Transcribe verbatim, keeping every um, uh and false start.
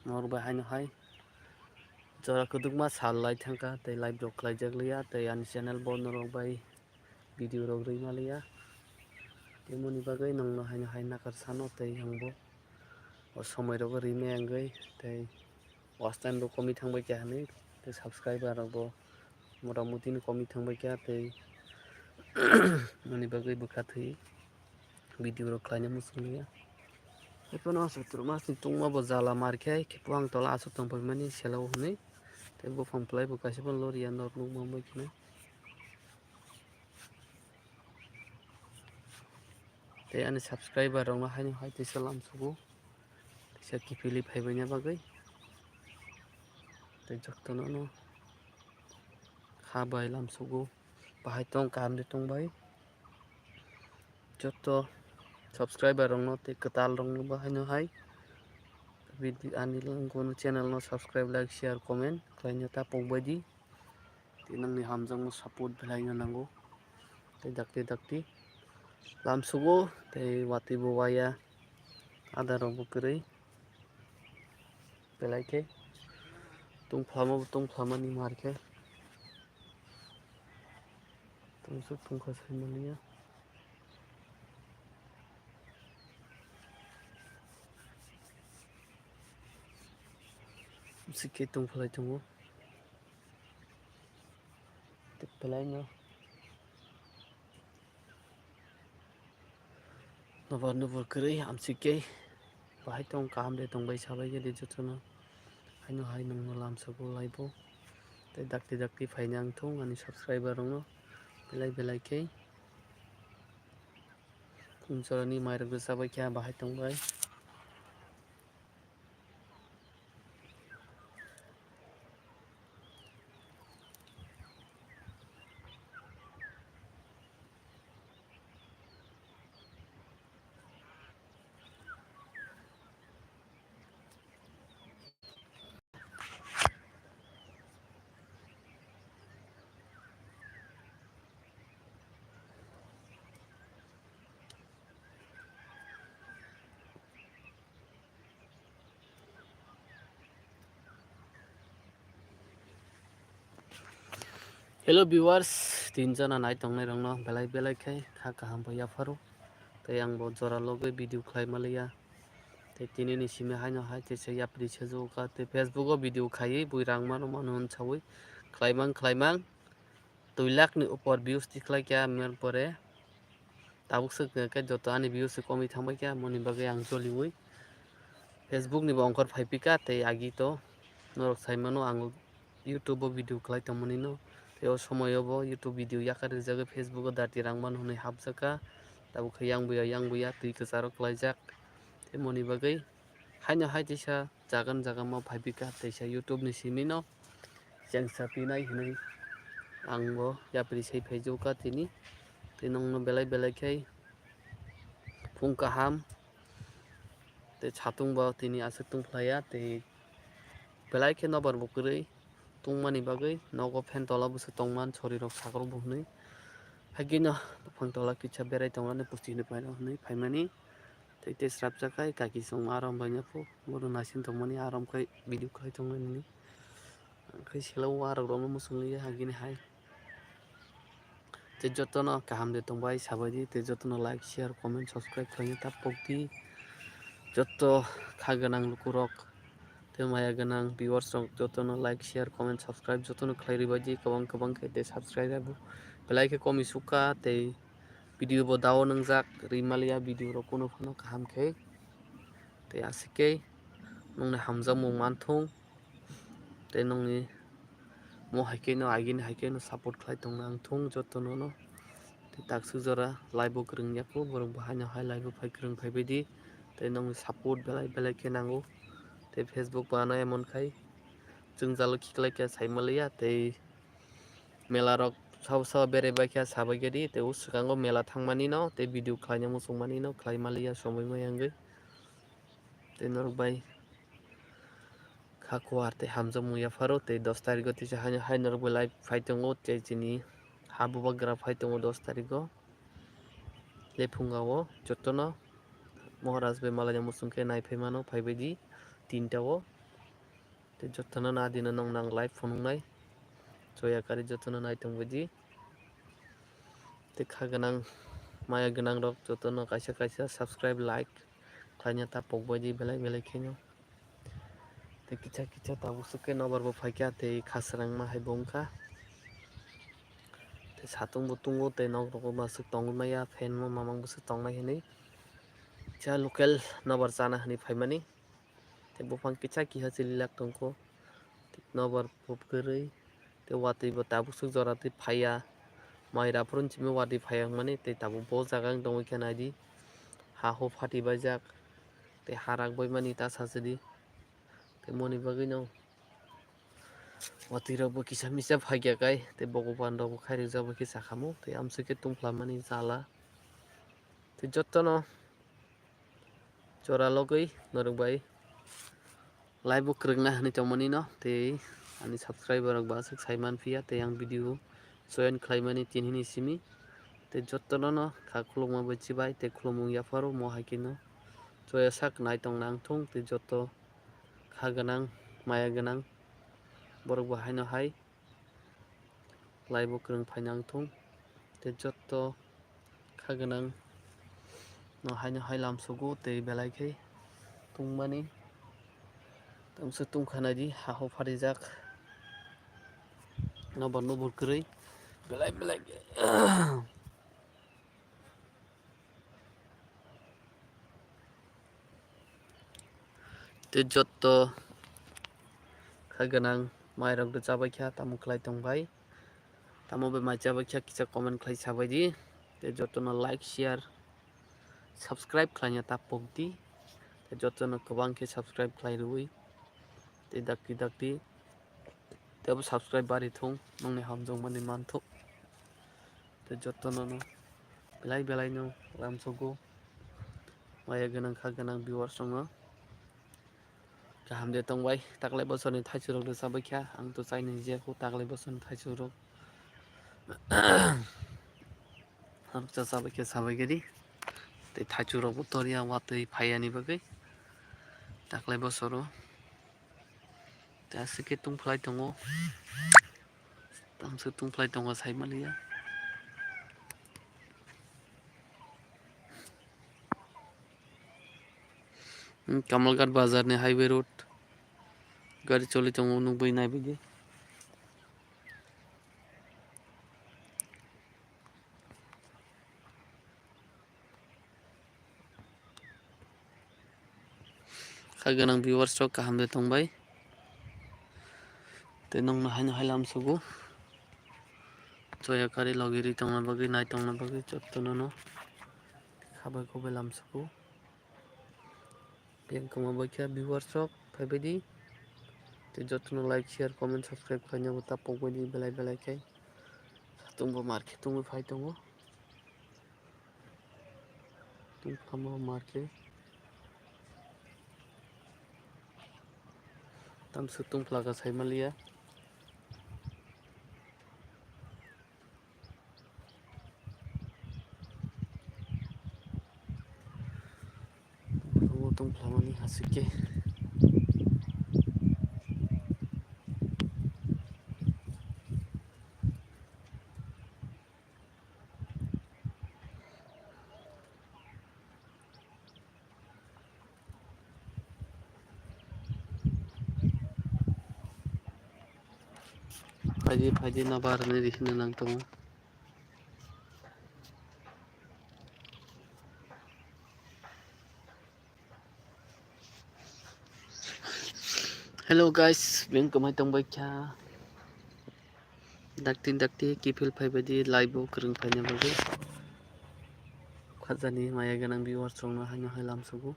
Norok bai haino hai jora kwdwkma sal lai thangkha, tei live rok khlaijak liya, tei ani channel bo norok bai video rok rwi maliya. Tei moni bagwi nwngno haino hai nakar sano, tei ang bo o somoi rogo rwi maya wngwi, tei watch time bo komi thangbai kha hinwi, tei subscriber rok bo motamoti no komi thangbai kha, tei moni bagwi bwkha thwi video rok khlaina muchung liya. Haiphano aswk twrwkma aswk tungma bo jala mar khe, khe buphang tola aswk tong phaimani selo hwnwi, tei buphang phlai bo kaisa phano loriya norok nukma wngwi kheno. Tei ani subscriber rokno haino hai teisa lamsugo, teisa kiphilwi phaibaina bagwi. Tei jotono no kha bai lamsugo, bahai tong, kaham de tong bai. Joto subscriber rokno tei kwtal rokno bo haino hai video, ani channel no subscribe, like, share, comment khlaina ta pokbai di. Tei nangni hamjakma support belai no nango. Tei dakti dakti lamsugo, tei watwi bo waya, ada rok bo kwrwi. Belai khe tungphama bo tungphamani mar khe. Tungsuk tungkha sai manliya. Sikhe tungphalai tongo. Tei belai no. Nobar nubur kwrwi amsik khe bahai tong, kaham de tong bai sabai khe de jotono. Haino hai nongno lamsok o laibo. Tei dakti dakti phaina ang thung ani subscriber rokno belai belai khe. Khum chorani mairok rwchapbai khe bahai tong bai. Hello viewers, tin jona nai tongnai rokno belai belai khe kha kaham bai yapharo. Tei ang bo jora logwi video khlai maliya. Tei tini ni simi haino hai teisa yapri sejokha. Tei Facebook o video khaiwi bui rang mano mano hwn sawi khlaimang khlaimang. Dui lakh ni upor views tikhlai kha, mer pore tabuk swk khe joto ani views se komwi thangbai kha, moni bagwi ang joliwi Facebook ni bo ongkhor phaiphika tei agi to norok saimano ang YouTube o video khlai tongmani no. Tei o somoio bo YouTube video yakar rijagwi Facebook o dati rang mano hwnwi hapjakha, tabuk khe yang buya yang buya twi kwcharo klaijak tei moni bagwi haino hai teisa jagan jaga ma phaiphika teisa YouTube ni simi no chengsa pinai hinwi ang bo yapri sai phaijakha tini. Tei nongno belai belai khe phung kaham tei satung bo tini aswk tungphlaiya tei belai khe nobar bo kwrwi tungmani bagwi nogo phan tola bwswk tongman sorirok sakrok bo hwnwi. Haikhe no buphang tola kisa berai tongnani pusti hinwi phaino hwnwi phaimani. Tei tei srapjak khai kaki chwng arom bai nw phu bono naising tongmani arom khai video khai tongnani. Khai sela o arok rokno muchung liya agini hai. Tei jotono kaham de tongbai sabai di, tei jotono like, share, comment, subscribe khlaina ta pokdi. Joto kha gwnang lukurok tei maya gwnang viewers rok jotono like, share, comment, subscribe jotono khlai ribai di, kwbang kwbang khe tei subscribe rwbo belai khe komi sukha tei video bo dao nwngjak rimaliya video rok kunu phano kaham khe tei aswk khe nongni hamjakmung manthung tei nongni mo hai khe no agini hai khe no support khlai tongna ang thung jotono no tei takswk jora live bo kwrwng yakho borok bo haino hai live bo phai kwrwng phaibai di tei nongni support belai belai khe nango tei Facebook bo ano emon khai jwngjalo khiklai khe saimaliya tei mela rok sabo sabo berai bai khe sabai khe di tei o swkango mela thangmani no tei video khlaina muchungmani no khlai maliya somoi ma yangwi tei norok bai kha kuar tei hamjakmung yapharo tei dos tarikgo tisa haino hai norok bai live phai tongo tei chini ha bubagra phai tongo dos tarikgo. Lephunga o jotono Maharaj bai malaina muchung khe nai phai mano phaibai di tinta o. Tei jotono no adino nong nang live phunuknai. Choya kari jotono nai tongbaidi. Tei kha gwnang, maya gwnang rok jotono kaisa kaisa subscribe, like khlaina ta pokbaidi belai belai kheno. Tei kisa kisa tabuk swk khe nobar bo phaikha tei khasrangma hai bo wngkha. Tei satung bo tungo tei nok rok bo masuk tongwi maya fan bo mamang bwswk tongnai hinwi. Kisa local nobar chana hinwi phaimani. Tei buphang kisa kiha chililak tongkho. Tei nobar bo kwrwi. Tei watwi bo tabuk swk jora twi phaiya. Mai raphuru simi watwi phaiya wngmani tei tabuk bo jaga wng tongwi khe naidi. Ha huk phati baijak. Tei ha rak baimani ta sachidi. Tei moni bagwino watwi rok bo kisa misa phaikya kai tei bogo pan rok bo khairokjak bai khe sakhamu tei amswk khe tungphlamani chala. Tei jotono jora logwi norok bai live bo kwrwngna hinwi tongmani no tei ani subscriber rok bo aswk sai manphiya tei ang video join khlaimani tinini simi tei jotono no kha khulukma bai chibai tei khulumung yapharo mo hai kheno choya sak nai tong nang thung tei joto kha gwnang maya gwnang borok bo haino hai. Live o kwrwng phaina wng thung tei joto kha gwnang no haino hai lamsogo tei belai khe tungmani tamsa tungkha naidi ha huk phatijak nobar nubur kwrwi belai belai. Tei joto kha gwnang mai rok rwchabai kha tamo khlai tong bai tamo bai mai chabai kha kisa comment khlai sabai di tei joto no like share subscribe khlaina ta pokdi tei joto no kwbang khe subscribe khlai rwui tei dakti dakti tei bo subscribe bari thung nongni hamjwk mani manthuk. Tei jotono no belai belai no lamsogo maya gwnang kha gwnang viewers rok no kaham de tong bai taklai bosor ni thaichuk rok rwchabai kha ang to chaini je ko taklai bosor ni thaichuk rok rwcha chabai khe sabai gari tei thaichuk rok bo toriya watwi phaiya ni bagwi taklai bosoro. Tei aswk khe tungphlai tongo. Tamswk tungphlai tongo saimaliya. Hmm, Kamalghat bazar ni highway road. Gari choli tongo nukbai naibaidi. Kha gwnang viewers rok kaham de tongbai. Tei nokno haino hai lamsogo. Choya kari logi ri tongna bagwi nai tongna bagwi jotono no khabai khobai lamsogo. Biyang kwma bai khe viewers rok phaibaidi. Tei jotono like share comment subscribe khlaina bo ta pokbaidi belai belai khe. Satung bo mar khe tungwi phai tongo. Tungphamo marke. Tamswk tungphlaka saimaliya. Tungphlamani hasike. Phaidi phaidi nobar hinwi rihino nang tongo. Hello guys, beng kwmai tongbai kha. Dakti dakti kiphil phaibaidi live o kwrwng phaina bagwi. Khajani maya gwnang viewers rokno haino hai lamsogo.